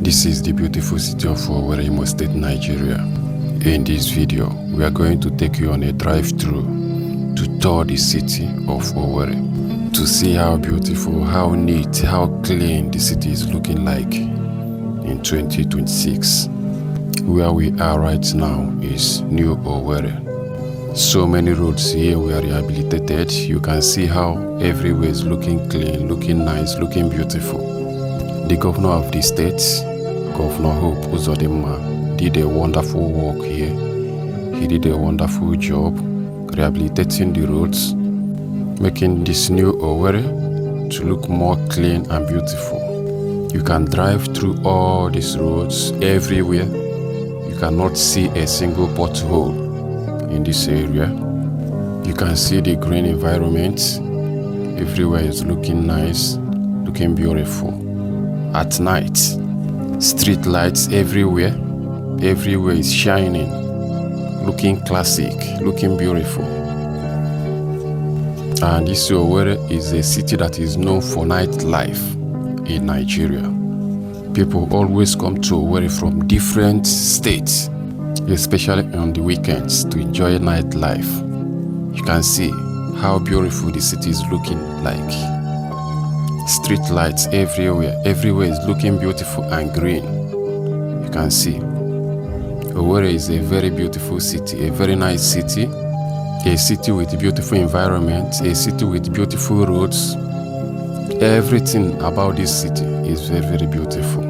This is the beautiful city of Owerri, Imo State, Nigeria. In this video, we are going to take you on a drive-through to tour the city of Owerri, to see how beautiful, how neat, how clean the city is looking like in 2026. Where we are right now is New Owerri. So many roads here were rehabilitated. You can see how everywhere is looking clean, looking nice, looking beautiful. The governor of the state, Governor Hope Uzodinma, did a wonderful work here. He did a wonderful job rehabilitating the roads, making this new Owerri to look more clean and beautiful. You can drive through all these roads everywhere. You cannot see a single pothole in this area. You can see the green environment. Everywhere is looking nice, looking beautiful. At night, street lights everywhere. Everywhere is shining, looking classic, looking beautiful. And this Owerri is a city that is known for nightlife in Nigeria. People always come to Owerri from different states, especially on the weekends, to enjoy nightlife. You can see how beautiful the city is looking like. Street lights everywhere, everywhere is looking beautiful and green. You can see Owerri is a very beautiful city, a very nice city, a city with beautiful environment, a city with beautiful roads. Everything about this city is very, very beautiful.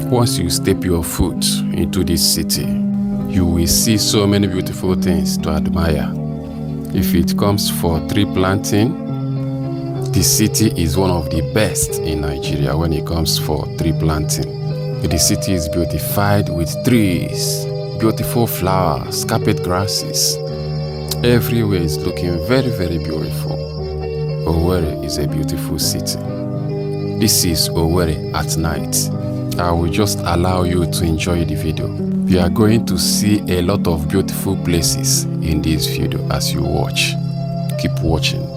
Once you step your foot into this city, you will see so many beautiful things to admire. If it comes for tree planting, the city is one of the best in Nigeria when it comes for tree planting. The city is beautified with trees, beautiful flowers, carpet grasses. Everywhere is looking very, very beautiful. Owerri is a beautiful city. This is Owerri at night. I will just allow you to enjoy the video. We are going to see a lot of beautiful places in this video as you watch. Keep watching.